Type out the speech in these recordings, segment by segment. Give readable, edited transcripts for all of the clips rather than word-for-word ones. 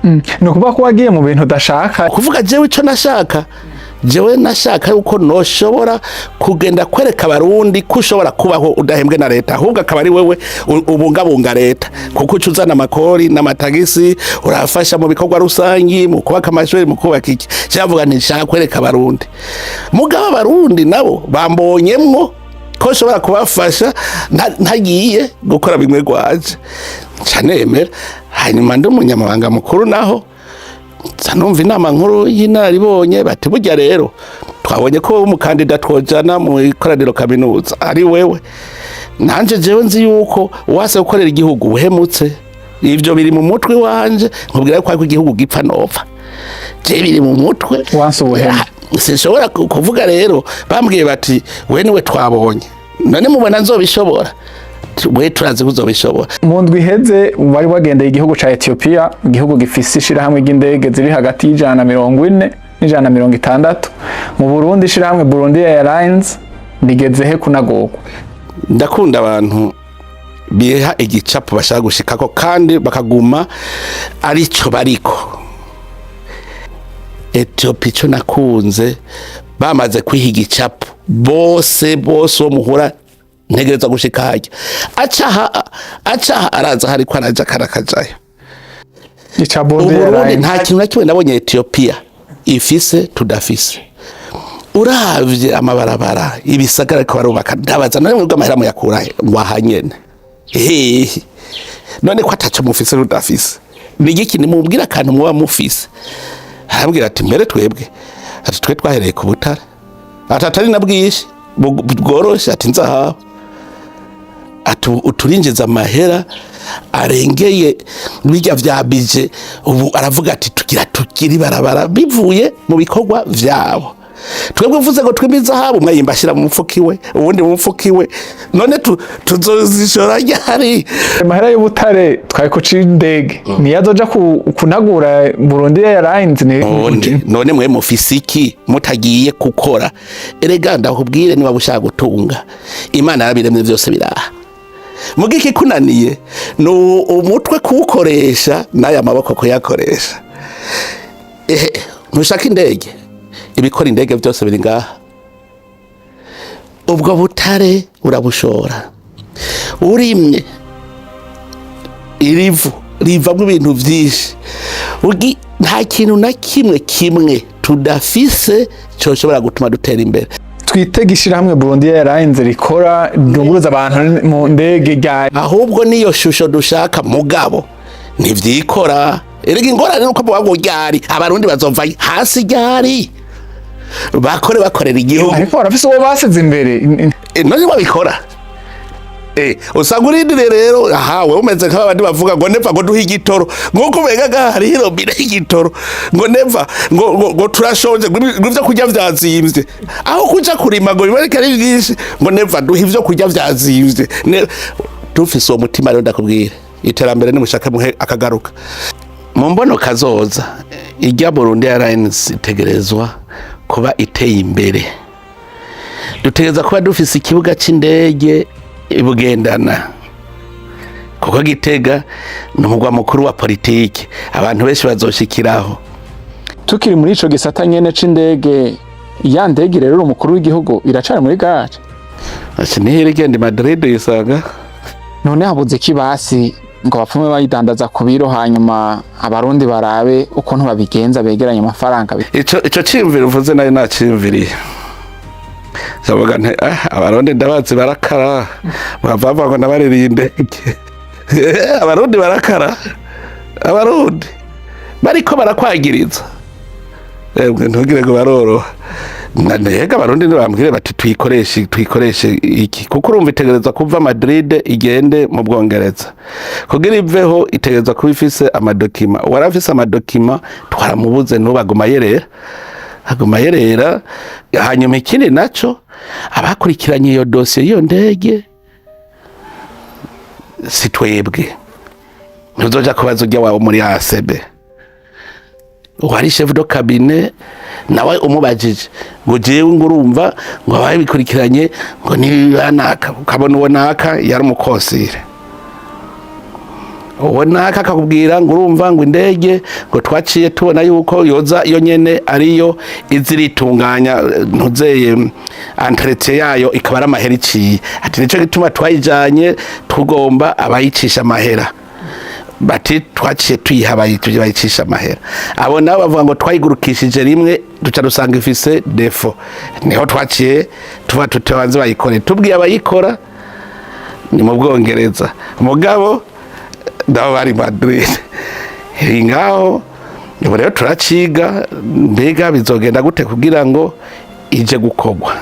Ni ukuvuga ko wagiye mu bintu udashaka. Kuvuga jewe ico nashaka, jewe nashaka yuko noshobora kugenda kwereka Abarundi ko ushobora kubaho udahembwe na leta, ahubwo akaba ari wewe ubungabunga leta, kuko uca uzana amakori n'amatagisi, urafasha mu bikorwa rusangi, mu kubaka amashuri, mu kubaka iki. Cavuga nti nshaka kwereka Abarundi, mugabo Abarundi nabo bambonyemwo ko nshobora kubafasha ntagiye gukora bimwe gwaje, nca nemera. Hanyuma ndi umunyamabanga mukuru, naho nza numva inama nkuru y'inararibonye bati: "Burya rero twabonye ko umukandida twojana mu ikoraniro kaminuza ari wewe." Nanje jewe nzi yuko uwase gukorera igihugu uhemutse, ivyo biri mu mutwe wanje. Nkubwira ko ariko igihugu gipfa nopfa, je biri mu mutwe. Wanse ubuhemu. Sinshobora kuvuga rero. Bambwiye bati: "We niwe twabonye, none mubona nzobishobora?" We turazi ko uzobishobora. Mu ndwi iheze wari wagendeye igihugu ca Ethiopia, igihugu gifise ishirahamwe ry'indege ziri hagati y'140 n'160. Mu Burundi, ishirahamwe Burundi Airlines rigeze he kunagurwa? Ndakunda abantu biha igicapo bashaka gushikako kandi bakaguma arico bariko. Ethiopia, ico nakunze, bamaze kwiha igicapo bose bose, uwo muhura ntegereza gushika harya, acaha acaha, araza hariko araja karakajayo. Ica Burundi Uburundi Airlines? Nta kintu na kimwe nabonye Ethiopia ifise tudafise. Uravye amabarabara, ibisagara ariko barubaka, ndabaza: "None mwebwe amahera muyakurahe?" Ngo: "Aha nyene." Hehe? None ko ataco mufise tudafise, ni igiki? Nimubwire akantu muba mufise. Arambwira ati: "Mbere twebwe," ati, "twe twahereye ku butare," ati, "atari na bwinshi bworoshe," ati, "nzahabu," ati, "uturinjiza amahera arengeye bijya vya bije." Ubu aravuga ati: "Tugira tugira ibarabara bivuye mu bikorwa vyabo. Twebwe uvuze ngo twimbe izahabu, umwe yimba ashyira mu mufuka iwe, uwundi mu mufuka iwe, none tuzozishora ryari?" Amahera y'ubutare twari kuca indege niyo azoja kunagura Burundi Airlines ni None mwe mufise iki mutagiye gukora? Erega ndakubwire, niba ushaka gutunga, Imana yarabiremye byose biraha. Muga ikikunaniye ni umutwe kuwukoresha n'aya maboko kuyakoresha. Ehe, ntushaka indege? Ibikora indege byose biri ngaha. Ubwo butare urabushora, urimye irivu rivamo ibintu byinshi. Nta kintu na kimwe kimwe tudafise cyoshobora gutuma dutera imbere. Twitega ishirahamwe Burundi Airlines rikora ryunguruza abantu mu ndege rya Ahubwo niyo shusho dushaka, mugabo ntivyikora. Erega ingorane nuko muvuga ngo ryari Abarundi bazova hasi, ryari bakore bakorera igihugu. Ariko barafise uwo basize imbere. None babikora. Usanga urindiriye rero aha, wewe umeze nk'abandi bavuga ngo neva ngo duhe igitoro, nk'uko umenga ngaha hariho irobine y'igitoro, ngo neva ngo turashonje, ngo ivyo kurya vyazimvye, aho kuja kurima ngo biboneke ari vyinshi, ngo neva duhe ivyo kurya vyazimvye. Dufise uwo mutima rero, ndakubwira, iterambere nimushaka muhe akagaruka mu mbono kazoza. Ijya Burundi Airlines itegerezwa kuba iteye imbere. Dutegereza kuba dufise ikibuga c'indege i Bugendana, kuko Gitega ni umugwa mukuru wa politiki, abantu benshi bazoshikiraho. Tukiri muri ico gisata nyene c'indege, ya ndege rero umukuru w'igihugu iracari muri gare? Ati nihira igenda i Madrid yisanga. None habuze kibasi ngo bapfume bayidandaza ku biro, hanyuma Abarundi barabe ukuntu babigenza begeranye amafaranga? Ico ciyumviro uvuze nayo naciyumviriye, ndavuga nti: "Ah, Abarundi ndabazi barakara, bava ngo nabaririye indege." Abarundi barakara, Abarundi bariko barakwagiriza. Emwe, ntugire ngo baroroha. Mbega Abarundi ntibambwire bati: "Tuyikoreshe, tuyikoreshe iki?" Kuko urumva itegereza kuva Madrid igende mu Bwongereza. Kugira iveho itegereza kuba ifise amadocuments. Uwari afise amadocuments twaramubuze, n'ubu aguma yerera, aguma yerera. Hanyuma ikindi naco, abakurikiranye iyo dosiye y'iyo ndege si twebwe. Ntuzoja kubaza ujya wawe muri ACB wari chef de cabinet, nawe umubajije ngo jewe ngo urumva ngo ababikurikiranye ngo niba naka, ukabona uwo naka yari umukonsire. Uwo naka akakubwira ngo urumva ngo indege ngo twaciye tubona yuko yoza yo nyene ariyo iziritunganya, ntuzeye entretien yayo ikaba ari amahera iciye, ati nico gituma twayijanye tugomba abayicisha amahera. Bati twaciye tuyiha bayicisha amahera. Abo nabo bavuga ngo twayigurukishije rimwe, duca dusanga ifise défaut, niho twaciye tuba tutabanze bayikore. Tubwiye abayikora ni mu Bwongereza, mugabo nabo bari Madrid. Iri ngaho ubu rero turaciga, mbega bizogenda gute kugira ngo ije gukorwa.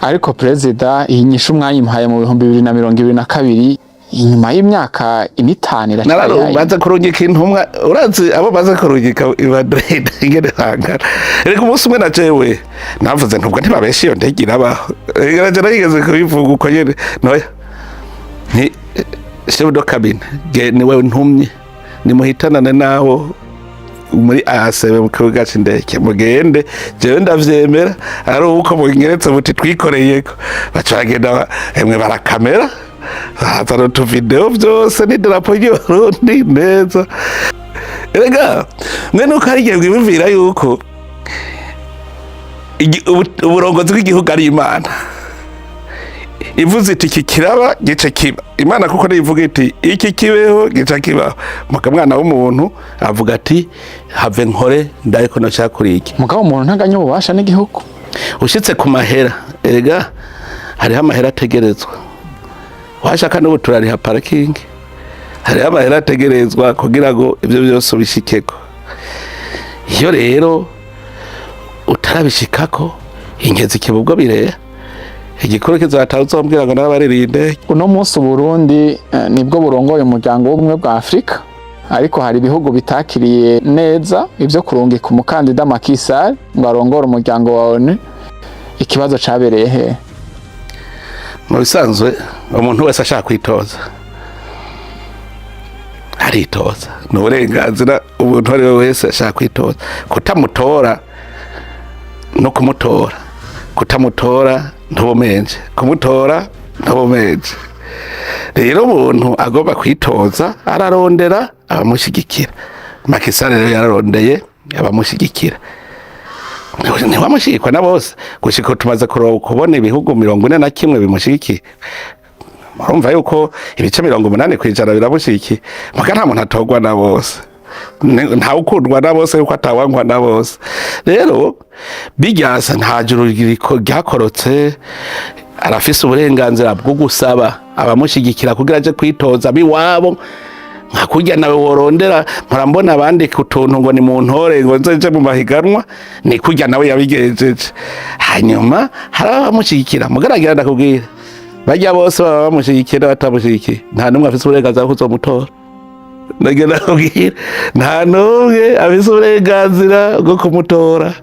Ariko perezida, iyi nyishu mwayimpaye mu 2022, inyuma y'imyaka ine, itanu, iracari yayo. Baza kurungika intumwa. Urazi abo baza kurungika i Madrid ingene bangana? Reka, umunsi umwe na jewe navuze ntubwo ntibabesha, iyo ndege irabaho. Reka naje narigeze kubivuga uko nyene noya nti chef de cabinet niwe ntumye, nimuhitanane naho muri ASB mu kibuga c'indege, mugende, jewe ndavyemera ari uko munyeretse muti twikoreyeko. Baca bagenda, emwe, barakamera, barazana utuvideo vyose n'idarapo ry'Uburundi neza. Erega mwe nuko hari igihe mwiyumvira yuko uburongozi bw'igihugu ari Imana ivuze iti iki kiraba gice kiba. Imana kuko nivuga iti iki kibeho gica kibaho. Muka mwana w'umuntu avuga ati have nkore ndariko no kuri iki. Mugabo umuntu ntaganya ububasha n'igihugu. Ushitse ku mahera, erega hariho amahera ategerezwa. Washaka n'ubu turariha parking, hariho amahera ategerezwa kugira ngo ibyo byose ubishikeko. Iyo rero utarabishikako, ingezi kiba ubwo bireha igikuru kizataha uzombwira ngo narabaririnde. Uno munsi Uburundi nibwo burongoye Umuryango w'Ubumwe bwa Afurika, ariko hari ibihugu bitakiriye neza ivyo kurungika umukandida Macky Sall ngo arongore umuryango wa ONU. Ikibazo cabereye he? Mu bisanzwe umuntu wese ashaka kwitoza aritoza, ni uburenganzira. Umuntu uwo ari we wese ashaka kwitoza, kutamutora no kumutora, kutamutora ntubumenje, kumutora ntubumenje. Rero umuntu agomba kwitoza ararondera abamushyigikira. Macky Sall rero yararondeye abamushyigikira, ntiwamushyigikwa na bose. Gushika tumaze kubona ibihugu 41 bimushyigikiye, murumva yuko ibice 80% biramushyigikiye. Muga nta muntu atorwa na bose, ntawe ukundwa na bose yuko atawangwa na bose. Rero biryasa nta juru ryakorotse, arafise uburenganzira bwo gusaba abamushyigikira kugira aje kwitoza biwabo, nka kurya nawe worondera. Mpora mbona abandika utuntu ngo ni mu ntore ngo nze mu mahiganwa, ni kurya nawe yabigejeje. Hanyuma hari abamushyigikira, mugaragira ndakubwira, bajya bose baba bamushyigikira batamushyigikiye, nta n'umwe afise uburenganzira bwo kuzomutora. Ndagenda kubwira, nta n'umwe afise uburenganzira bwo kumutora.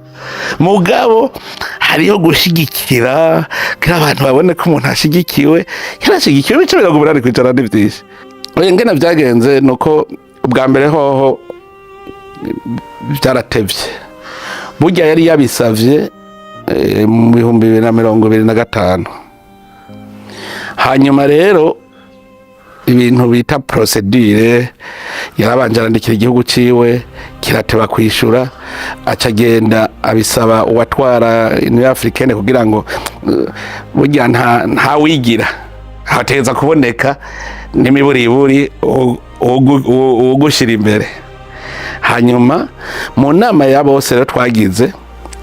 Mugabo hariho gushigikira kugira abantu babone ko umuntu ashigikiwe. Yarashigikiwe ibice 80%, ni vyinshi. Oya, ingene vyagenze nuko ubwa mbere hoho vyaratevye. Burya yari yabisavye mu 2025. Hanyuma rero ibintu bita procédure, yarabanje arandikira igihugu ciwe, kirateba kwishura, aca agenda abisaba uwatwara Union Africaine kugira ngo burya nta wigira hategeza kuboneka n'imiburiburi ugushira imbere. Hanyuma mu nama ya bose rero twagize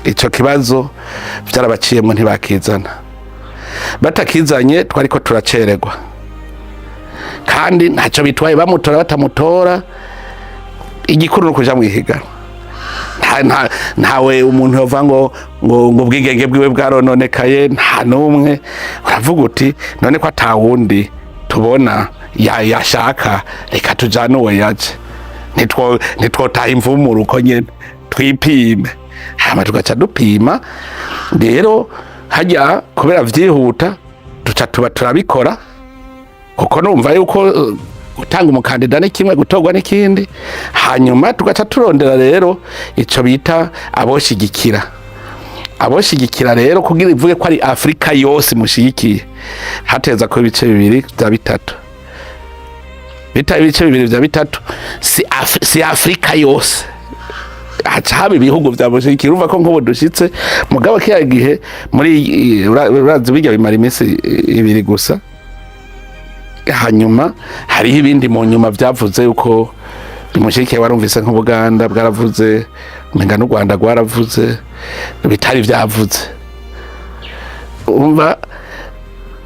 ico kibazo, vyarabaciyemwo ntibakizana. Batakizanye twariko turacererwa, kandi ntacyo bitwaye bamutora batamutora, igikuru ni ukuja mw'ihiganwa. Ntawe umuntu yova ngo ubwigenge bwiwe bwarononekaye, nta n'umwe. Uravuga uti none ko atawundi tubona yashaka, reka tujane uwo yaje, ntitwotaha imvumuru uko nyene, twipime. Hama tugaca dupima rero hajya kubera vyihuta, duca tuba turabikora, kuko numva yuko gutanga umukandida ni kimwe, gutorwa n'ikindi. Hanyuma tugaca turondera rero ico bita aboshigikira. Aboshigikira rero kugira ivuge ko ari Afrika yose mushigikiye, hateza ko ibice bibiri bya bitatu. Bitaba ibice bibiri vya bitatu, si Afrika yose, haca haba ibihugu vyamushigikira. Urumva ko nk'ubu dushitse, mugabo kiya gihe muri urazi bijya bimara iminsi 2 gusa. Hanyuma hariho ibindi mu nyuma vyavuze yuko bimushigikiye. Warumvise nk'Ubuganda bwaravuze, umenga n'u Rwanda rwaravuze, bitari vyavuze. Umva,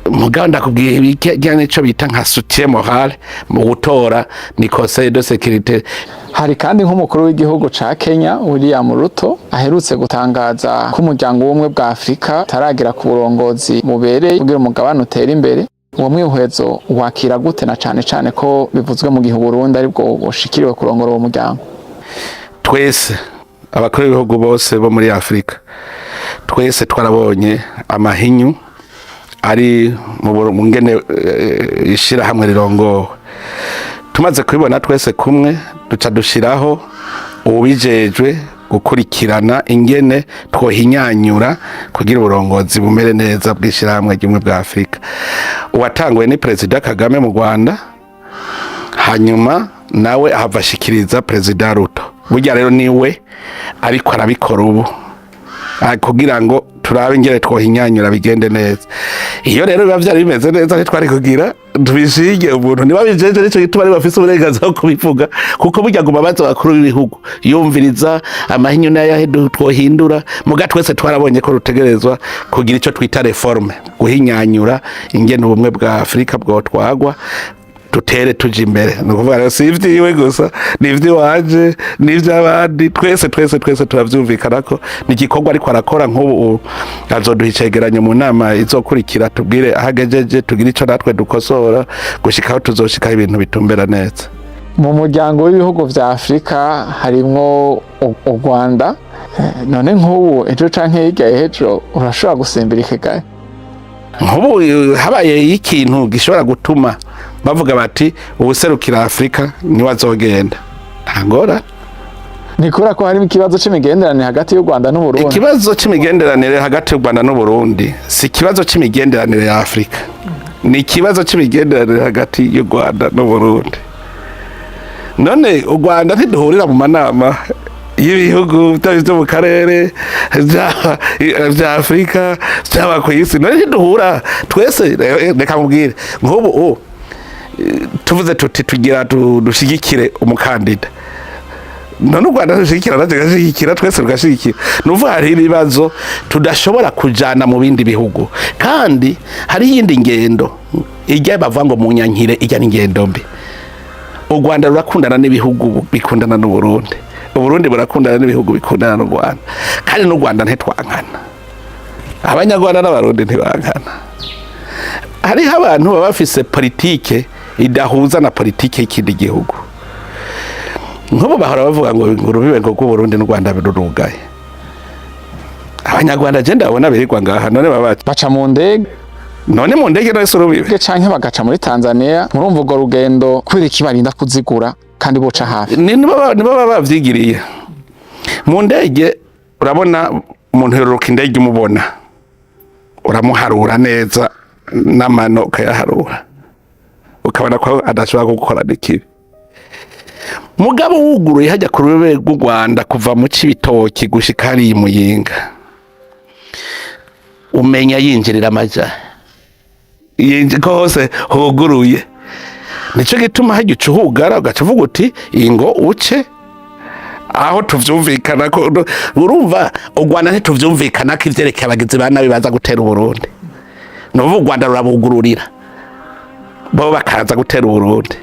mugabo ndakubwiye, ibijyanye n'ico bita nka soutien moral mu gutora ni Conseil de sécurité. Hari kandi nk'umukuru w'igihugu ca Kenya, William Ruto, aherutse gutangaza ko umuryango w'ubumwe bwa Afurika utaragera ku burongozi bubereye kugira umugabane utere imbere. Uwo mwihwezo wakira gute, na cane cane ko bivuzwe mu gihe Uburundi aribwo bushikiriwe kurongora uwo muryango? Twese, abakuru b'ibihugu bose bo muri Afurika, twese twarabonye amahinyu ari mu ngene ishirahamwe rirongowe. Tumaze kubibona twese kumwe, duca dushiraho uwubijejwe gukurikirana ingene twohinyanyura kugira uburongozi bumere neza bw'ishirahamwe ry'ubumwe bwa Afurika. Uwatanguwe ni Perezida Kagame mu Rwanda, hanyuma nawe ahava ashikiriza Perezida Ruto. Burya rero niwe ariko arabikora ubu, kugira ngo turabe ingene twohinyanyura bigende neza. Iyo rero biba vyari bimeze neza, ntitwari kugira tubishige umuntu niba bijeje. Nico gituma ari bafise uburenganzira bwo kubivuga, kuko burya guma baza bakuru b'ibihugu yumviriza amahinyu n'ayahe twohindura. Muga twese twarabonye ko rutegerezwa kugira ico twita réforme, guhinyanyura ingene ubumwe bwa Afurika bwotwagwa, dutere tuja imbere. Ni ukuvuga rero si ivy'iwe gusa, ni ivy'iwanje, ni ivy'abandi twese. Twese twese turavyumvikana ko ni igikorwa ariko arakora. Nk'ubu azoduha icegeranyo mu nama izokurikira, tubwire aho agejeje, tugire ico natwe dukosora, gushika aho tuzoshikaho ibintu bitumbera neza. Mu muryango w'ibihugu vya Afurika harimwo u Rwanda. None nk'ubu ejo canke hirya y'ejo urashobora gusimbira i Kigali? Nk'ubu habaye ikintu gishobora gutuma bavuga bati uwuserukira Afurika niwe azogenda, nta ngorane. Ni kubera ko harimo ikibazo c'imigenderanire hagati y'u Rwanda n'Uburundi? Ikibazo c'imigenderanire hagati y'u Rwanda n'Uburundi si ikibazo c'imigenderanire ya Afurika, ni ikibazo c'imigenderanire hagati y'u Rwanda n'Uburundi. None u Rwanda ntiduhurira mu manama y'ibihugu byaba ibyo mu karere, byaba bya Afurika, byaba ku isi? None ntiduhura twese? Reka nkubwire, nk'ubu tuvuze tuti tugira dushigikire umukandida, none u Rwanda rushigikira, natwe tugashigikira, twese tugashigikira. Ni ukuvuga hariho ibibazo tudashobora kujana mu bindi bihugu. Kandi hari iyindi ngendo ijya bavuga ngo munyankire, ijya n'ingendo mbi. U Rwanda rurakundana n'ibihugu bikundana n'Uburundi, Uburundi burakundana n'ibihugu bikundana n'u Rwanda. Kandi n'u Rwanda ntitwankana, Abanyarwanda n'Abarundi ntibankana. Hariho abantu baba bafise politike idahuza na politike y'ikindi gihugu. Nk'ubu bahora bavuga ngo urubibe ngo rw'Uburundi n'u Rwanda rurugaye. Abanyarwanda je ndabona birirwa ngaha, none baba Baca mu ndege. None mu ndege none si urubibe? Canke bagaca muri Tanzania. Murumva urwo rugendo kubera iki barinda kuzigura kandi boca hafi? Nibo baba bavyigiriye mu ndege. Urabona umuntu yororoka indege, umubona uramuharura neza n'amano ukayaharura, ukabona ko adashobora gukora n'ikibi. Mugabo wuguruye hajya ku rube rw'u Rwanda kuva mu Cibitoki gushika hariya i Muyinga, umenya yinjirira amaja ko hose huguruye. Nico gituma hajya uca uhugara, ugaca uvuga uti ingo uce aho tuvyumvikana ko. Urumva, u Rwanda ntituvyumvikana ko ivyerekeye abagizi ba nabi baza gutera Uburundi. Ni ukuvuga u Rwanda rurabugururira, bo bakaza gutera Uburundi.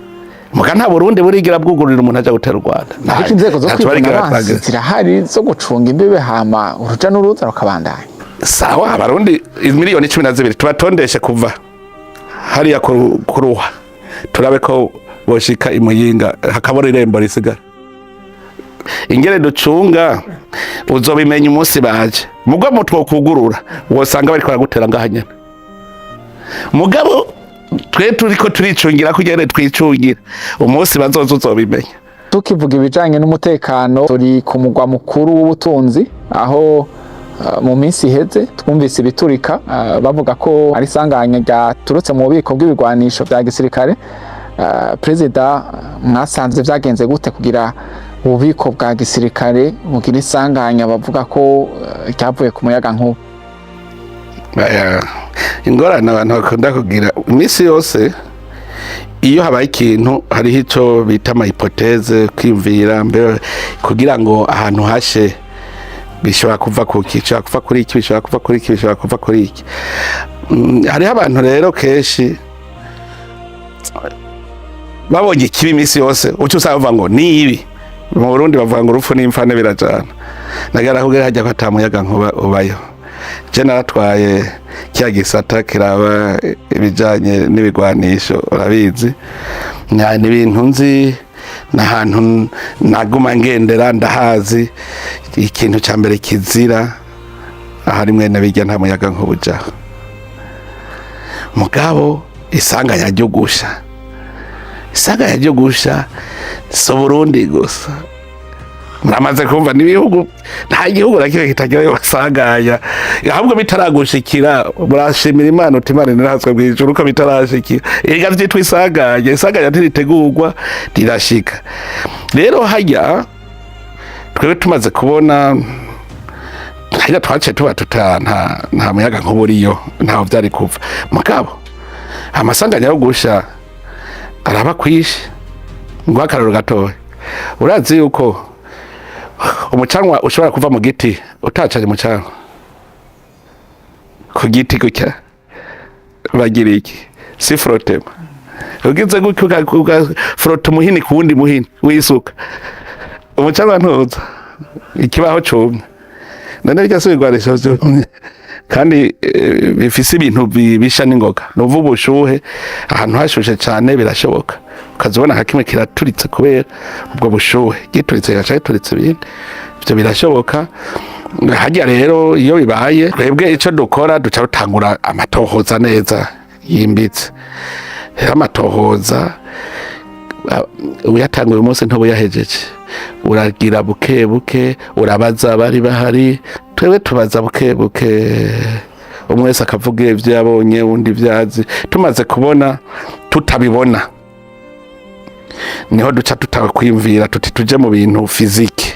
Muga nta Burundi burigira bwugururira umuntu aja gutera u Rwanda. Ariko inzego zo Ntaco kwivuna barigera abansi bagira. zirahari zo gucunga imbibe, hama uruja n'uruza rukabandanya. Sawa, Abarundi 12 miliyoni tubatondeshe kuva hariya kuruha, turabe ko boshika imuyinga hakabura irembo risigara. Ingere ducunga uzobimenya umunsi baje. Mugabo mutwokugurura, wosanga bariko baragutera ngaha nyene. Mugabo twe turiko turicungira kugira twicungira, umunsi bazoza uzobimenya. Tukivuga ibijanye n'umutekano, turi ku mugwa mukuru w'ubutunzi, aho mu minsi iheze twumvise ibiturika, bavuga ko ari isanganya ryaturutse mu bubiko bw'ibigwanisho vya gisirikare. Perezida, mwasanze vyagenze gute kugira ububiko bwa gisirikare bugira isanganya bavuga ko ryavuye ku muyaga nkuba? Aya, ingorane abantu bakunda kugira iminsi yose iyo habaye ikintu, hariho icyo bita ama hypothèses, kwiyumvira mbe kugira ngo ahantu hashe bishobora kuva ku ki, bishobora kuva kuri iki, bishobora kuva kuri iki, bishobora kuva kuri iki. Hariho abantu rero kenshi babonye ikibi, iminsi yose uca usanga bavuga ngo ni ibi. Mu Burundi bavuga ngo urupfu n'imfane birajana. Nagara kubwira hajya ko ata muyaga nkuba ubayo. Je naratwaye kya gisata kiraba ibijanye n'ibigwanisho, urabizi. Ni ibintu nzi, n'ahantu naguma ngendera ndahazi. Ikintu ca mbere kizira ahari mwene bijya, nta muyaga nkuba ujaho. Mugabo isanganya ryo gusha, isanganya ryo gusha si Burundi gusa. Muramaze kumva n'ibihugu, nta gihugu na kimwe kitagira ayo masanganya. Ahubwo bitaragushikira murashimira Imana, uti Imana iniratswe mw'ijuru ko bitarashikira. Ega vyitwa isanganya, isanganya ntiritegurwa, rirashika. Rero harya twebwe tumaze kubona harya twaciye tuba tuta nta muyaga nkuba uriyo, ntaho vyari kuva. Mugabo amasanganya yo gusha araba kwishi. Ngo akararo gatoya, urazi yuko umucanwa ushobora kuva mu giti utacanye umucanwa ku giti gutya? Bagira iki? Si frottement? Ugize gutya ugafrota umuhini ku wundi muhini w'isuka, umucanwa ntuza, ikibaho cumye. None birya si ibigwanisho vyumye kandi bifise ibintu bisha n'ingoga? Nuva ubushuhe, ahantu hashushe cane birashoboka ukazibona nka kimwe kiraturitse kubera ubwo bushuhe, gituritse kigaca gituritse ibindi. Ivyo birashoboka. Harya rero iyo bibaye, twebwe ico dukora duca dutangura amatohoza neza yimbitse. Rero amatohoza uyatanguye umunsi ntubuyahejeje, uragira buke buke, urabaza abari bahari. Twebwe tubaza buke buke, umwe wese akavuga ivyo yabonye, undi ivyo azi. Tumaze kubona tutabibona, niho duca tutakwiyumvira tuti tuje mu bintu physique,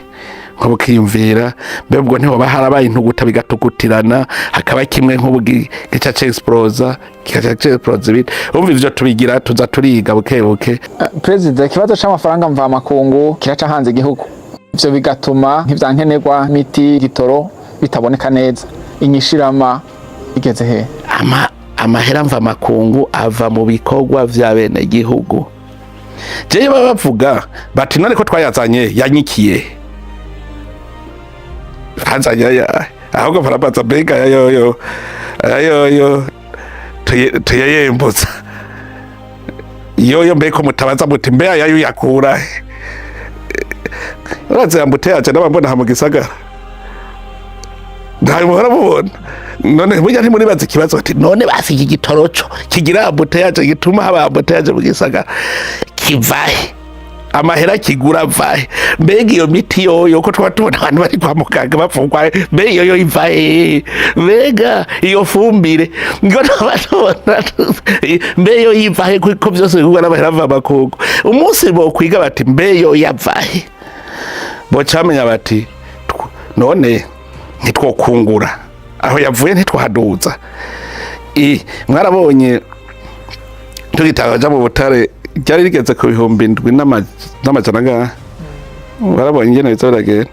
nko bukiyumvira mbe ubwo ntihoba harabaye intuguta bigatugutirana, hakaba kimwe nk'ubu gica c'explosa, kigaca c'explosa ibindi. Umva, ivyo tubigira tuza turiga buke buke. Perezida, ikibazo c'amafaranga mvamakungu kiraca hanze igihugu, ivyo bigatuma nk'ivyankenerwa, imiti, igitoro bitaboneka neza. Inyishirama igeze he? Amahera mva makungu ava mu bikorwa vya bene gihugu. Jewe baba bavuga bati none ko twayazanye yanyikiye, azanye aya? Ahubwo barabaza mbega ayoyo ayoyo tuyayembutsa yoyo, mbeko mutabaza muti mbe ayayo yakura he? Urazi embouteillage n'abambona aha mu gisagara, ntayo muhora mubona. None burya ntimuribaza ikibazo bati none basi iki gitoro co kigira embouteillage, gituma haba embouteillage mu gisagara, kivahe? Amahera kigura avahe? Mbega iyo miti yoyo ko twaba tubona abantu bari kwa muganga bapfungwa, mbe iyo yo ivahe? Mbega iyo fumbire ngo twaba tubona, mbe yo ivahe? Kuko byose bigurwa n'amahera ava makungu. Umunsi bokwiga bati mbe yo yavahe, bocamenya bati none ntitwokungura aho yavuye, ntitwahaduza. Mwarabonye tugitanga mu butare ryari rigeze ku 7000 n'amajana angahe. Mwarabonye ingene biza biragenda.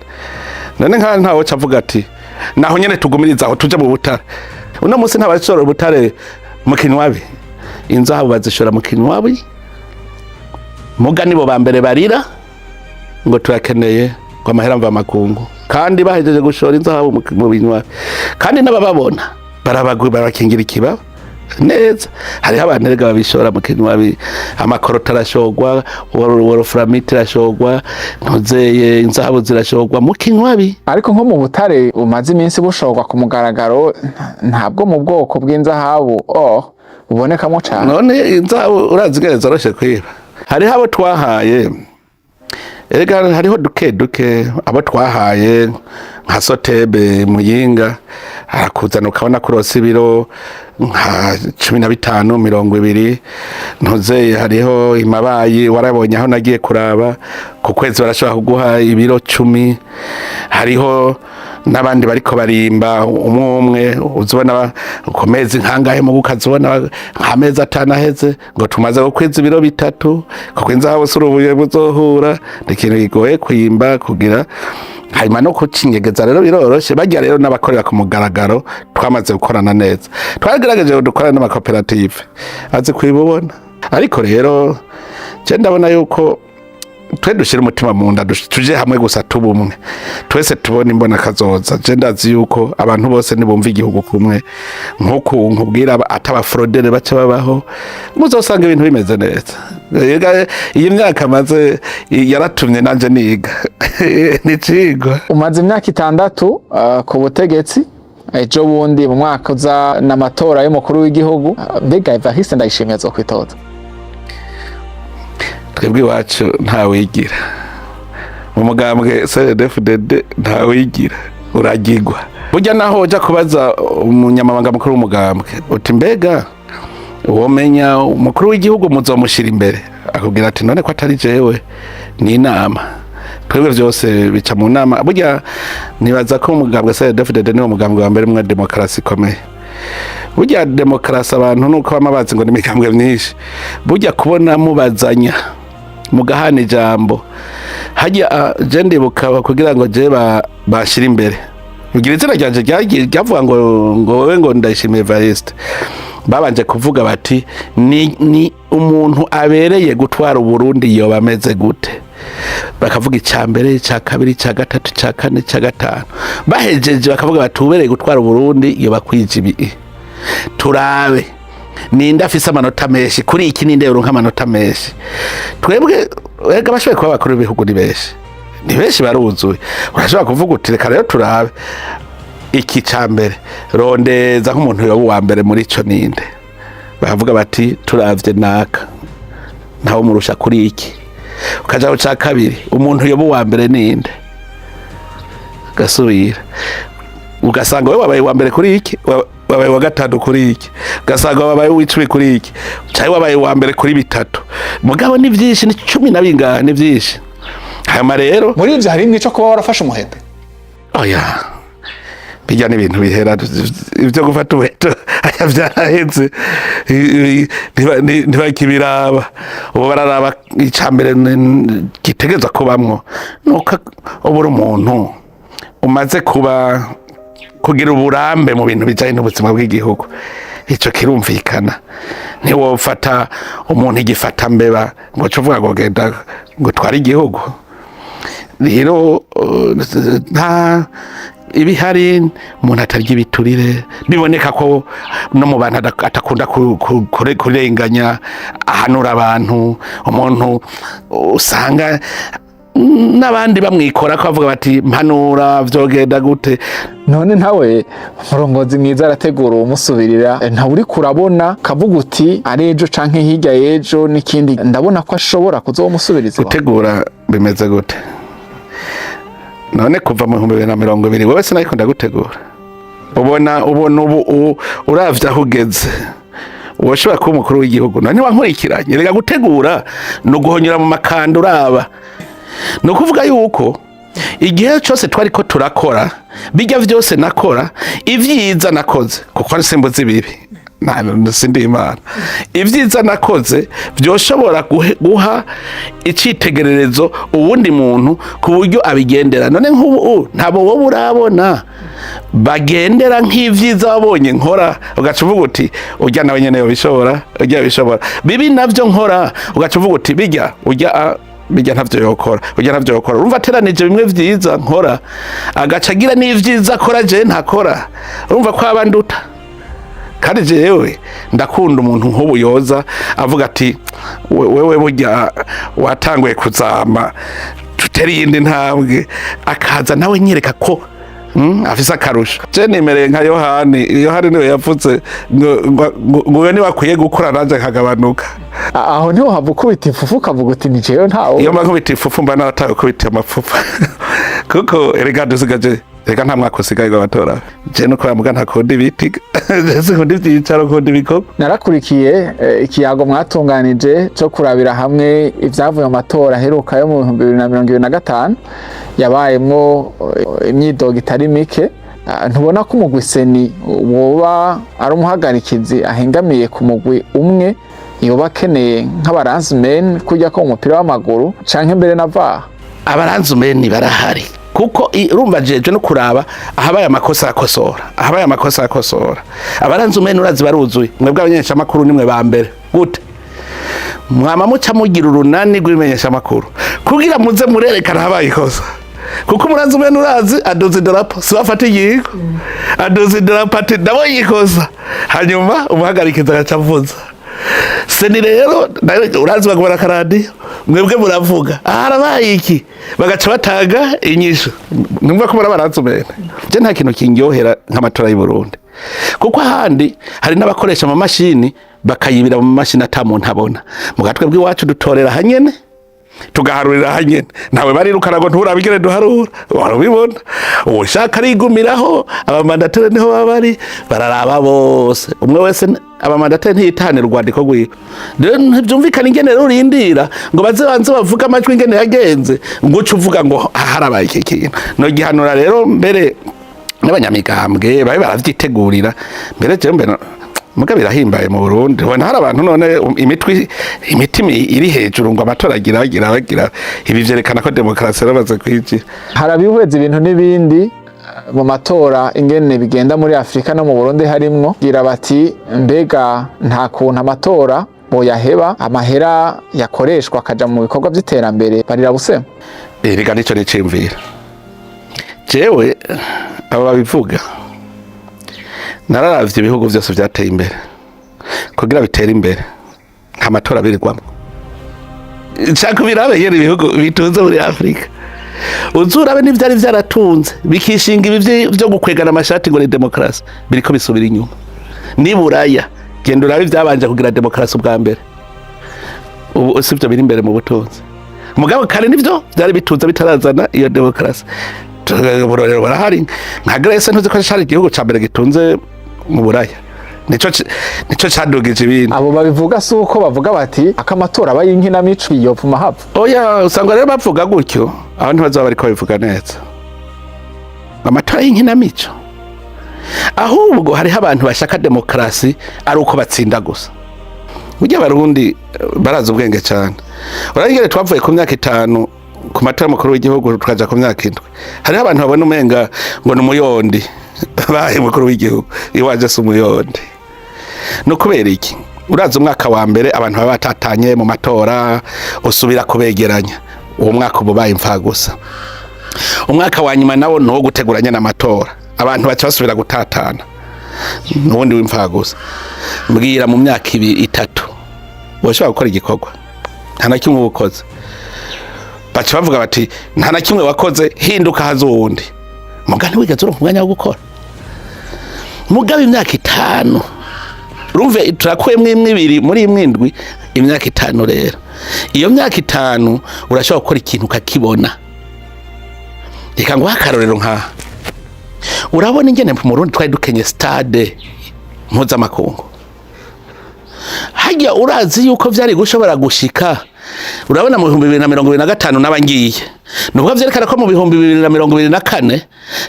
None nka ntawe avuga ati naho nyene tugumiriza aho tuje mu butare. Uno munsi ntabashora ubutare mu Kinywabi, inzahabu bazishora mu Kinywabi. Muga nibo ba mbere barira ngo turakeneye ngo amahera mva makungu, kandi bahejeje gushora inzahabu mu Binywabi, kandi n'abababona barabakingira ikibaba neza. Hariho abantu erega babishora mu Kinywabi. Amakorota arashogwa, wolframite irashogwa, ntuzeye, inzahabu zirashogwa mu Kinywabi. Ariko nko mu butare bumaze iminsi bushorwa ku mugaragaro, ntabwo mu bwoko bw'inzahabu oh bubonekamo cane. None inzahabu urazi ingene zoroshe kwiba? Hariho abo twahaye erega, hariho duke duke abo twahaye nka Sotebe Muyinga, arakuzana ukabona ko uronse ibiro. Nka 15, 20 ntuzeye. Hariho imabayi, warabonye aho nagiye kuraba, ku kwezi barashobora kuguha ibiro 10. Hariho n'abandi bariko barimba umwe umwe, uzibona ku mezi nkangahe mu ukazibona nk'amezi 5 aheze ngo tumaze gukwiza ibiro 3, kuko inzahabu si urubuye buzohura, ni ikintu kigoye kwimba kugira. Hanyuma no kucinyegeza rero biroroshe. Bajya rero n'abakorera ku mugaragaro twamaze gukorana neza, twagerageje dukorana n'amakoperative azi kwibubona. Ariko rero je ndabona yuko twe dushyira umutima mu nda, tuje hamwe gusa, tubumwe twese, tubona imbona kazoza. Je ndazi yuko abantu bose nibumva igihugu kumwe nk'uku nkubwira, ataba fraudeurs baca babaho, muzosanga ibintu bimeze neza. Ega, iyi myaka maze yaratumye nanje niga nicigwa. Umaze imyaka 6 ku butegetsi. Ejo bundi mu mwaka uza n'amatora y'umukuru w'igihugu. Mbega Evariste Ndayishimiye azokwitoza? Twebwe iwacu ntawigira mu mugambwe CNDD-FDD, ntawigira, uragigwa. Burya naho uja kubaza umunyamabanga mukuru w'umugambwe uti: "Mbega womenya umukuru w'igihugu muzomushira imbere?" Akubwira ati: "None ko atari jewe, ni inama." Twebwe byose bica mu nama. Burya nibaza ko umugambwe CNDD-FDD niwo mugambwe wa mbere mwa demokarasi ikomeye. Burya demokarasi abantu nuko bama bazi ngo ni imigambwe myinshi. Burya kubona mubazanya, mugahana ijambo hajya, je ndibuka kugira ngo je bashire imbere, ugira izina ryanje ryagiye ryavuga ngo wewe, ngo Ndayishimiye Evariste, babanje kuvuga bati: Ni umuntu abereye gutwara Uburundi yoba ameze gute?" Bakavuga icya mbere, icya kabiri, icya gatatu, icya kane, icya gatanu. Bahejeje bakavuga bati: "Ubereye gutwara Uburundi yoba kwija ibi, turabe ninde afise amanota menshi kuri iki, ninde yoronka amanota menshi." Twebwe ega bashoboye kuba abakuru b'ibihugu ni benshi, ni benshi, baruzuye. Urashobora kuvuga uti: "Reka rero turabe iki ca mbere, rondeza nk'umuntu yoba uwa mbere muri ico ninde?" Bakavuga bati: "Turavye naka, ntawe murusha kuri iki." Ukaja ku ca kabiri: "Umuntu yoba uwa mbere ninde?" Gasubira ugasanga wowe wabaye uwa mbere kuri iki, wabaye uwa gatanu kuri iki, ugasanga wabaye uw'icumi kuri iki, canke wabaye uwa mbere kuri bitatu. Mugabo ni vyinshi, ni cumi na bingahe, ni vyinshi. Hanyuma rero Muri ivyo harimwo ico kuba warafashe umuheto? Oya, bijya n'ibintu bihera. Ibyo gufata umuheto aya byaraheze. Ntibakibiraba ubu, bararaba icambere gitegerezwa kubamwo nuko uba uri umuntu umaze kuba kugira uburambe mu bintu bijanye n'ubuzima bw'igihugu. Ico kirumvikana. Ntiwofata umuntu igifata mbeba ngo uce uvuga ngo genda ngo tware igihugu. Rero nta ibihari, umuntu atarya ibiturire, biboneka ko no mu bantu atakunda kurenganya, ahanura abantu, umuntu usanga n'abandi bamwikora ko bavuga bati: "Mpanura, vyogenda gute?" None nawe umurongozi mwiza arategura uwumusubirira. Ntawe uriko urabona kavuga uti ari ejo canke hirya y'ejo n'ikindi, ndabona ko ashobora kuzomusubiriza? Gutegura bimeze gute none? Kuva mu 2020 wewe sinariko ndagutegura. Ubona ubu uravye aho ugeze, woshobora kuba umukuru w'igihugu? None wankurikiranye. Reka, gutegura ni uguhonyora mu makanda uraba. Ni ukuvuga yuko igihe cyose twari ko turakora bijya vyose, nakora ivyiza nakoze, kuko ari simbuzi ibibi, sindi Imana. Ivyiza nakoze vyoshobora guha icitegererezo uwundi muntu ku buryo abigendera. None nk'ubu ntabwo wowe urabona bagendera nk'ivyiza wabonye nkora, ugaca uvuga uti: "Urya nawe nyene yobishobora, urya yobishobora." Bibi navyo nkora, ugaca uvuga uti: "Bijya urya bijya ntavyo yokora, urya ntavyo yokora." Urumva ateranije bimwe vyiza nkora, agaca agira n'ivyiza akora je ntakora, urumva ko aba nduta. Kandi jewe ndakunda umuntu nk'ubu yoza avuga ati: "Wewe burya watanguye kuzama, tuteri iyindi ntambwe," akaza nawe nyereka ko afise akarusho. Je nimereye nka Yohani. Yohani niwe yavuze ngo uyo niwe akwiye gukura, nanje nkagabanuka. Aho niho hava ukubita ifufu ukavuga uti: "Ni jewe, ntawe"? Iyo mba nkubita ifufu, mba naratawe kubita amapfufu, kuko erega dusigaje Reka, nta mwaka usigaye ngo amatora. Je nuko bamuga ntakunda ibiti, je sinkunda ivyicaro, nkunda ibikorwa. Narakurikiye ikiyago mwatunganije cyo kurabira hamwe ibyavuye mu matora aheruka yo mu 2025, yabayemwo imyidogo itari mike. Ntubona ko umugwi CENI woba ari umuhagarikizi ahengamiye ku mugwi umwe, yoba akeneye nk'aba linesmen kujya ko mu mupira w'amaguru, canke mbere na VAR? Aba linesmen barahari, kuko urumva jeje no kuraba ahabaye amakosa akosora, ahabaye amakosa akosora. Aba linesmen urazi baruzuye. Mwebwe abamenyeshamakuru nimwe ba mbere. Gute mwama muca mugira urunani rw'imenyeshamakuru kugira muze murerekana ahabaye ikosa? Kuko umu linesman urazi aduza idarapo, si bafata igihigo, aduza idarapo ati: "Ndabonye ikosa." Hanyuma umuhagarikiza agaca avuza. CENI rero nayo urazi bagubara akaradiyo, mwebwe muravuga harabaye iki, bagaca batanga inyishu. Numva ko muri aba linesmen. Je nta kintu kindyohera nk'amatora y'u Burundi, kuko ahandi hari n'abakoresha amamashini bakayibira mu mamashini ata muntu abona. Mu gatwe bw'iwacu dutorera hanyene, tugaharurira hanyene, ntawe barirukana ngo nturabe ingene duharura. Warubibona, ushaka arigumiraho. Aba mandataires niho baba bari, bararaba bose, umwe wese. Aba mandataires ntiyitanira urwandiko rwiwe. Rero ntibyumvikana ingene rero urindira ngo baze banze bavuge amajwi ingene yagenze, ngo uce uvuga ngo harabaye iki kintu. No gihanura rero mbere n'abanyamigambwe babe baravyitegurira mbere. Jewe mbere muga birahimbaye mu Burundi, ubona hari abantu none imitwe imitima iri hejuru ngo amatora agira agira agira. Ibi vyerekana ko demokarasi yaramaze kwijira. Harabihweza ibintu n'ibindi mu matora ingene bigenda muri Afurika no mu Burundi harimwo, gira bati: mbega nta kuntu amatora boyaheba, amahera yakoreshwa akaja mu bikorwa vy'iterambere? Barira busema. Erega nico niciyumvira jewe. Abo babivuga, nararavye ibihugu vyose vyateye imbere. Kugira bitere imbere nta matora birirwamwo. Nshaka ubirabe nyene ibihugu bitunze muri Afurika, uzurabe n'ivyari vyaratunze bikishinga ibi vyo gukwegana amashati ngo ni demokarasi, biriko bisubira inyuma. Ni Buraya, genda urabe ivyabanje kugira demokarasi ubwa mbere, ubu sivyo biri imbere mu butunzi. Mugabo kare nivyo vyari bitunze bitarazana iyo demokarasi. Uburorero barahari, nka Grèce. Ntuzi ko cari igihugu ca mbere gitunze mu Buraya? Nico cadugije ibindi. Abo babivuga si uko bavuga bati akamatora aba y'inkinamico, yopfuma hapfa? Oya, usanga rero bavuga gutyo aho ntibazoba bariko babivuga neza. Amatora y'inkinamico, ahubwo hariho abantu bashaka demokarasi ari uko batsinda gusa. Burya Abarundi barazi ubwenge cyane. Urabona twavuye ku myaka 5 ku matora y'umukuru w'igihugu, tukaja ku myaka 7. Hariho abantu babona umenga ngo ni umuyondi bahe umukuru w'igihugu. Iwaje si umuyondi. Ni ukubera iki? Urazi umwaka wa mbere abantu baba batatanye mu matora, usubira kubegeranya. Uwo mwaka uba ubaye imfagusa. Umwaka wa nyuma nawo ni uwo guteguranya n'amatora, abantu baca basubira gutatana, n'ubundi w'imfagusa. Mbwira, mu myaka 2, 3 woshobora gukora igikorwa? Nta na kimwe uba ukoze. Baca bavuga bati: "Nta na kimwe wakoze, hinduka haza uwundi." Mugani wigeze uronka umwanya wo gukora. Mugabo imyaka 5, urumve turakuyemwo imwe, 2 muri imwe 7, imyaka 5 rero. Iyo myaka 5 urashobora gukora ikintu ukakibona. Reka nguhe akarorero nkaha. Urabona ingene mu Burundi twari dukenye stade mpuzamakungu hajya? Urazi yuko vyari gushobora gushika? Urabona mu 2025 naba ngiye, nubwo vyerekana ko mu 2024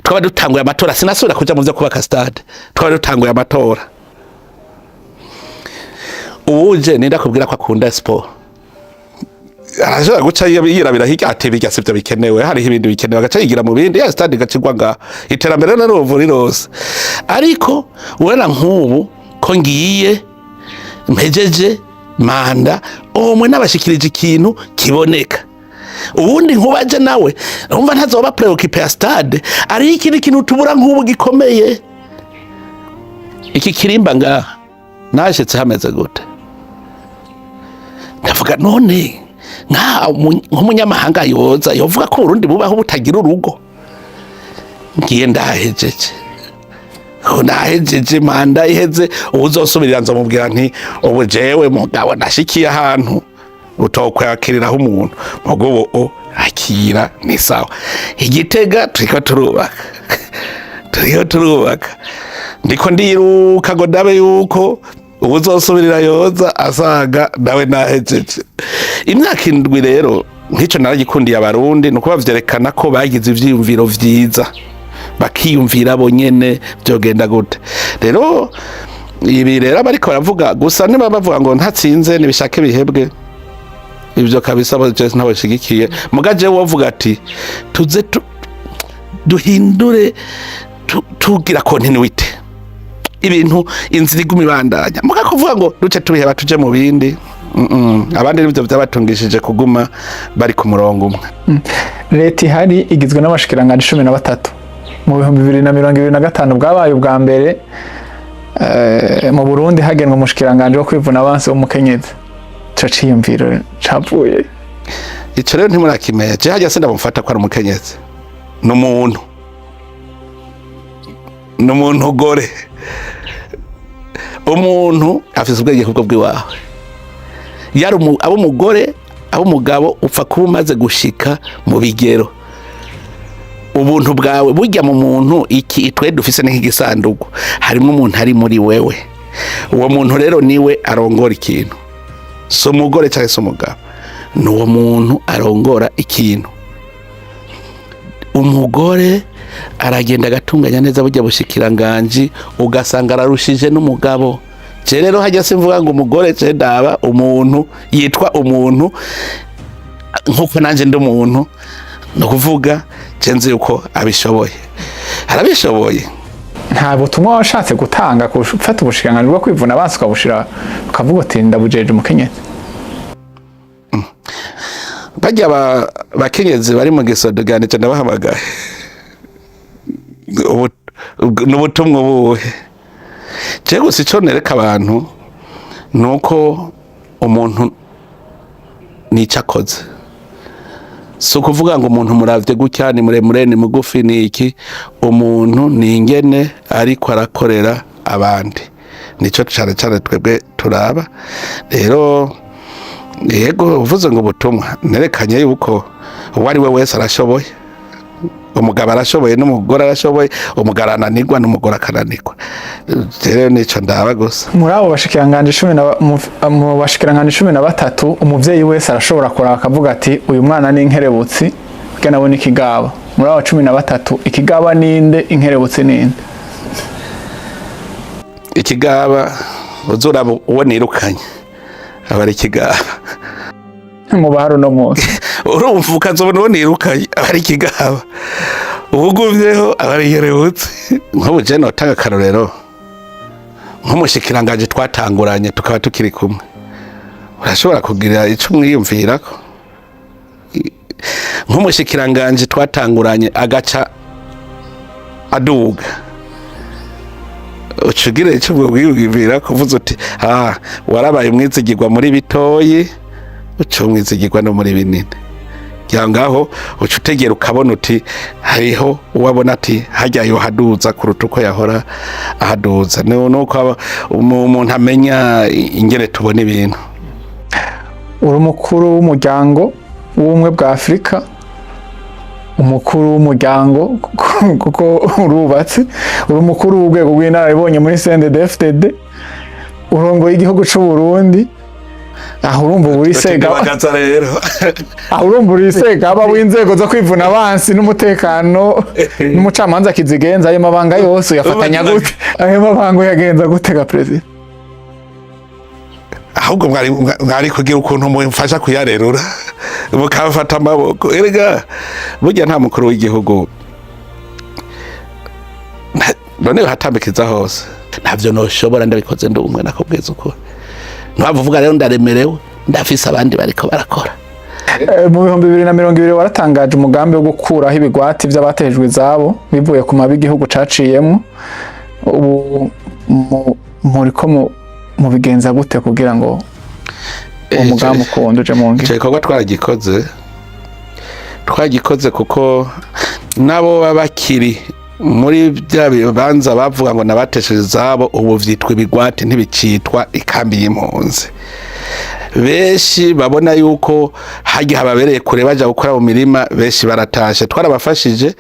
twaba dutanguye amatora. Sinasubira kuja mu vyo kubaka stade, twaba dutanguye amatora. Uwuje ninda kubwira ko akunda sport arashobora guca yirabira hirya ati: "Birya sivyo bikenewe, hariho ibindi bikenewe." Agaca yigira mu bindi, ya stade igacigwa ngaho, iterambere naruvu rirose. Ariko urabona nk'ubu ko ngiye mpejeje manda, umwe nabashikirije ikintu kiboneka. Ubundi nkubaje nawe umva ntazoba préoccupé ya stade. Ariho ikindi kintu tubura nk'ubu gikomeye, iki kirimba ngaha. Nashitse hameze gute, ndavuga: none nk'umunyamahanga yoza yovuga ko Burundi bubaho butagira urugo? Ngiye ndahejeje, nahejeje manda iheze, uwuzosubirira nzomubwira nti: "Ubu jewe mugabo nashikiye ahantu utokwakiriraho umuntu, mugo ubu akira ni sawa." Igitega turiko turubaka. Turiho turubaka, ndiko ndiruka ngo ndabe yuko ubuzosubirira yoza asaga nawe nahejeje imyaka 7. Rero nk'icyo naragikundiye Abarundi, ni uko bavyerekana ko bagize ivyiyumviro vyiza, bakiyumvira bo nyene vyogenda gute. Rero ibi rero abariko baravuga gusa, niba bavuga ngo ntatsinze nibishake bihebwe, ivyo kabisa bo je ntabashigikiye. Muga jewe wovuga ati tuze duhindure, tugira continuité, ibintu inzira iguma ibandanya. Muga kuvuga ngo duce tubiheba tuje mu bindi, Abandi nivyo vyabatungishije kuguma bari ku murongo umwe. Leta ihari igizwe n'abashikiranganji 13. Mu 2025 bwabaye ubwa mbere mu Burundi hagenwa umushikiranganji wo kwivuna abansi w'umukenyezi. Ico ciyumviro cavuye? Ico rero ntimurakimenya. Je hajya sindamufata ko ari umukenyezi, ni umuntu, ni umuntu gore. Umuntu afise ubwenge kubwo bw'iwawe, yari abo umugore, abo umugabo, upfa kuba umaze gushika mu bigero. Ubuntu bwawe burya mu muntu, iki twe dufise ni nk'igisanduku, harimo umuntu ari muri wewe. Uwo muntu rero niwe arongora ikintu, si umugore cyangwa se umugabo, ni uwo muntu arongora ikintu. Umugore aragenda agatunganya neza burya bushikiranganji, ugasanga ararushije n'umugabo. Je rero hajya simvuga ngo umugore, je ndaba umuntu yitwa umuntu nkuko nanje ndi umuntu. Ni ukuvuga je nzi yuko abishoboye, arabishoboye. Nta butumwa washatse gutanga gufata ubushikiranganji bwo kwivuna abansi ukabushira, ukavuga uti ndabujeje umukenyezi? Bajya bakenyezi bari mu gisodoganije, ndabahamagaye. Ni ubutumwa ubuhe? Je gusa ico nereka abantu ni uko umuntu nico akoze, si ukuvuga ngo umuntu muravye gutya, ni muremure, ni mugufi, ni iki. Umuntu ni ingene ariko arakorera abandi, nico cane cane twebwe turaba. Rero yego, uvuze ngo ubutumwa, nerekanye yuko uwo ari we wese arashoboye. Umugabo arashoboye n'umugore arashoboye, umugabo arananirwa n'umugore akananirwa. Rero nico ndaba gusa. Muri abo bashikiranganji cumi na mu bashikiranganji 13, umuvyeyi wese arashobora kuraba akavuga ati uyu mwana ni inkerebutsi, burya nawe ni ikigaba. Muri abo 13, ikigaba ninde, inkerebutsi ninde? Ikigaba uzuraba uwo nirukanye aba ari ikigaba. Mu bahari uno munsi? Urumva, ukazobona uwo nirukanye aba ari ikigaba, uwugumyeho aba ari inkerebutsi. Nk'ubu je notanga akarorero nk'umushikiranganji twatanguranye tukaba tukiri kumwe, urashobora kugira ico umwiyumvirako. Nk'umushikiranganji twatanguranye agaca aduga, uca ugira ico umwiyumvirako, uvuze uti ah, warabaye umwizigirwa muri bitoyi, uca umwizigirwa no muri binini. Kugira ngaho uca utegera ukabona uti hariho uwabona ati hajya yohaduza kuruta uko yahora ahaduza. Ni nuko umuntu amenya ingene tubona ibintu. Uri umukuru w'umuryango w'ubumwe bwa Afurika, umukuru w'umuryango kuko urubatse, uri umukuru w'urwego rw'inararibonye muri CNDD-FDD, urongoye igihugu c'u Burundi. Aho urumva uba uri segaba. Bagaza rero. Aho urumva uri segaba w'inzego zo kwivuna abansi n'umutekano n'umucamanza kizigenza. Ayo mabanga yose uyafatanya gute? Ayo mabanga uyagenza gute ga perezida? Ahubwo mwari kugira ukuntu mumfasha kuyarerura, mukamfata amaboko. Erega burya nta mukuru w'igihugu none hatambikiza hose, ntavyo noshobora ndabikoze ndi umwe. Nakubwiza ukuri, ntiwava uvuga rero ndaremerewe, ndafise abandi bariko barakora. Mu 2020 waratangaje umugambi wo gukuraho ibigwati vy'abatejwe izabo bivuye ku mabi igihugu caciyemwo. Ubu muriko mubigenza gute kugira ngo uwo mugambi ukunde uje mu ngiro? Ico gikorwa twagikoze kuko nabo baba bakiri muri bya bibanza bavuga ngo nabatesheje izabo, ubu vyitwa ibigwati, ntibicitwa ikambi y'impunzi. Benshi babona yuko hajya hababereye kure, baja gukora mu mirima. Benshi baratashe, twarabafashije.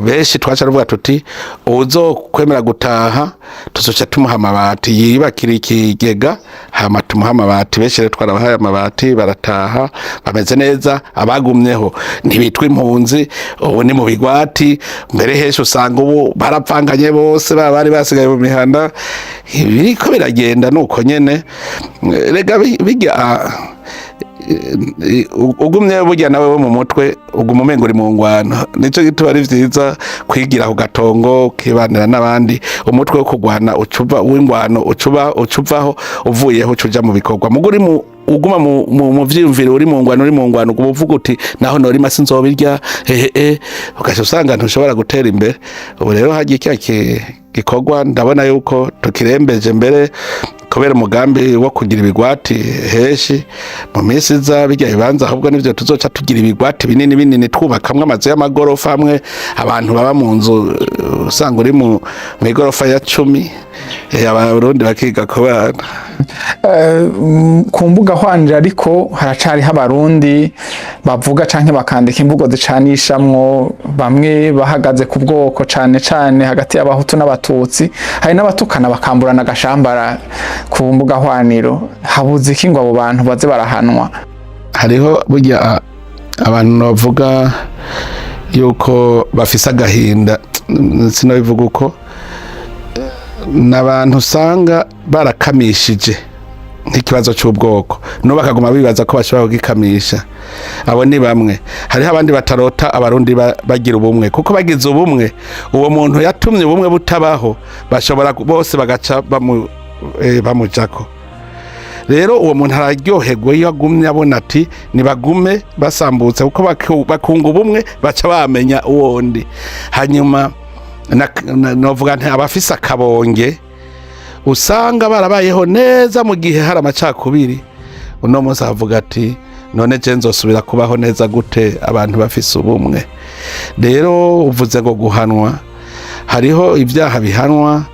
Benshi twaca tuvuga tuti: "Uwuzokwemera gutaha tuzoca tumuha amabati, yiyubakira ikigega, hama tumuha amabati." Benshi rero twarabahaye amabati, barataha, bameze neza. Abagumyeho ntibitwa impunzi, ubu ni mu bigwati. Mbere henshi usanga ubu barapfanganye bose, baba bari basigaye mu mihanda. Biriko biragenda nuko nyene. Rega bijya ugumye burya nawe wo mu mutwe uguma umenga uri mu ngwano. Nico gituma ari vyiza kwigira ku gatongo, ukibanira n'abandi. Umutwe wo kugwana ucuva w'ingwano ucuba ucuvaho, uvuyeho ucuja mu bikorwa. Mugo uri mu uguma mu vyiyumviro uri mu ngwano, uguma uvuga uti: "Naho norima sinzobirya hehe," ugaca usanga ntushobora gutera imbere. Ubu rero hagiye kiriya gikorwa, ndabona yuko tukirembeje mbere, kubera umugambi wo kugira ibigwati henshi mu minsi iza. Bijya bibanza ahubwo nivyo tuzoca tugira ibigwati binini binini, twubakamwo amazu y'amagorofa amwe abantu baba mu nzu, usanga uri mu igorofa ya 10, Abarundi bakiga kubana. Ku mbuga hwaniro ariko haracariho Abarundi bavuga canke bakandika imvugo zicanishamwo bamwe, bahagaze ku bwoko, cane cane hagati y'Abahutu n'Abatutsi. Hari n'abatukana bakamburana agashambara ku mbuga hwaniro. Habuze iki ngo abo bantu baze barahanwa? Hariho burya abantu bavuga yuko bafise agahinda, sinabivuga uko, ni abantu usanga barakamishije nk'ikibazo cy'ubwoko, no bakaguma bibaza ko bashobora kugikamisha. Abo ni bamwe. Hariho abandi batarota Abarundi bagira ubumwe, kuko bagize ubumwe, uwo muntu yatumye ubumwe butabaho bashobora bose bagaca bamujako. Rero uwo muntu araryoherwa iyo agumye abona ati nibagume basambutse, kuko bakunga ubumwe baca bamenya uwondi. Hanyuma novuga nti abafise akabonge usanga barabayeho neza mu gihe hari amacakubiri, uno munsi avuga ati: "None je nzosubira kubaho neza gute abantu bafise ubumwe?" Rero uvuze ngo guhanwa, hariho ibyaha bihanwa.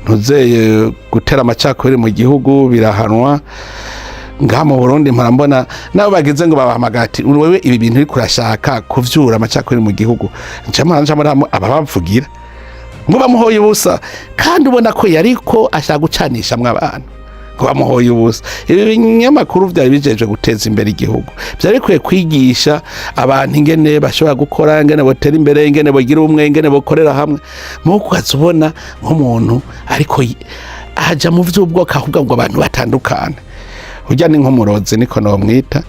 Ntuzeye gutera amacakubiri mu gihugu birahanwa. Ngaha mu Burundi mpora mbona nabo bagize ngo babahamagara ati: "Wewe ibi bintu uriko urashaka kuvyura amacakubiri mu gihugu." Nca mbona ababavugira ngo bamuhoye ubusa, kandi ubona ko yariko ashaka gucanishamwo abantu, ngo bamuhoye ubusa. Ibi binyamakuru vyari bijejwe guteza imbere igihugu, vyari bikwiye kwigisha abantu ingene bashobora gukora, ingene botera imbere, ingene bogira ubumwe, ingene bokorera hamwe. Muko ukaza ubona nk'umuntu ariko aja mu vy'ubwoko, ahubwo ngo abantu batandukane, burya ni nk'umurozi, niko nomwita.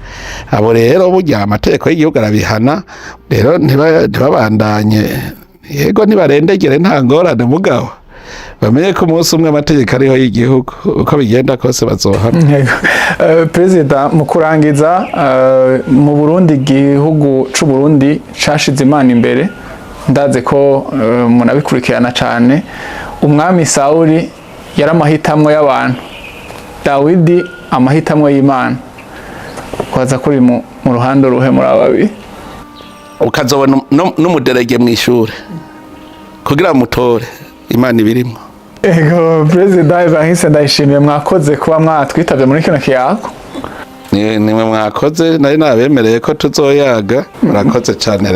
Abo rero burya amategeko y'igihugu arabihana. Rero ntibabandanye, yego ntibarendegere, nta ngorane, mugabo bamenye ko umunsi umwe amategeko ariho y'igihugu, uko bigenda kose bazohana. Yego. Perezida, mu kurangiza, mu Burundi, igihugu c'u Burundi cashize Imana imbere. Ndaze ko munabikurikirana cane. Umwami Sawuli yari amahitamwo y'abantu, Dawidi amahitamwo y'Imana. Kwaza kuri mu ruhande ruhe muri aba babiri? Ukazobona n'umuderege mw'ishure kugira mutore Imana ibirimo. Ego, Perezida Evariste Ndayishimiye, mwakoze kuba mwatwitabye muri kino kiyago. Nimwe mwakoze, nari nabemereye ko tuzoyaga. Murakoze cyane.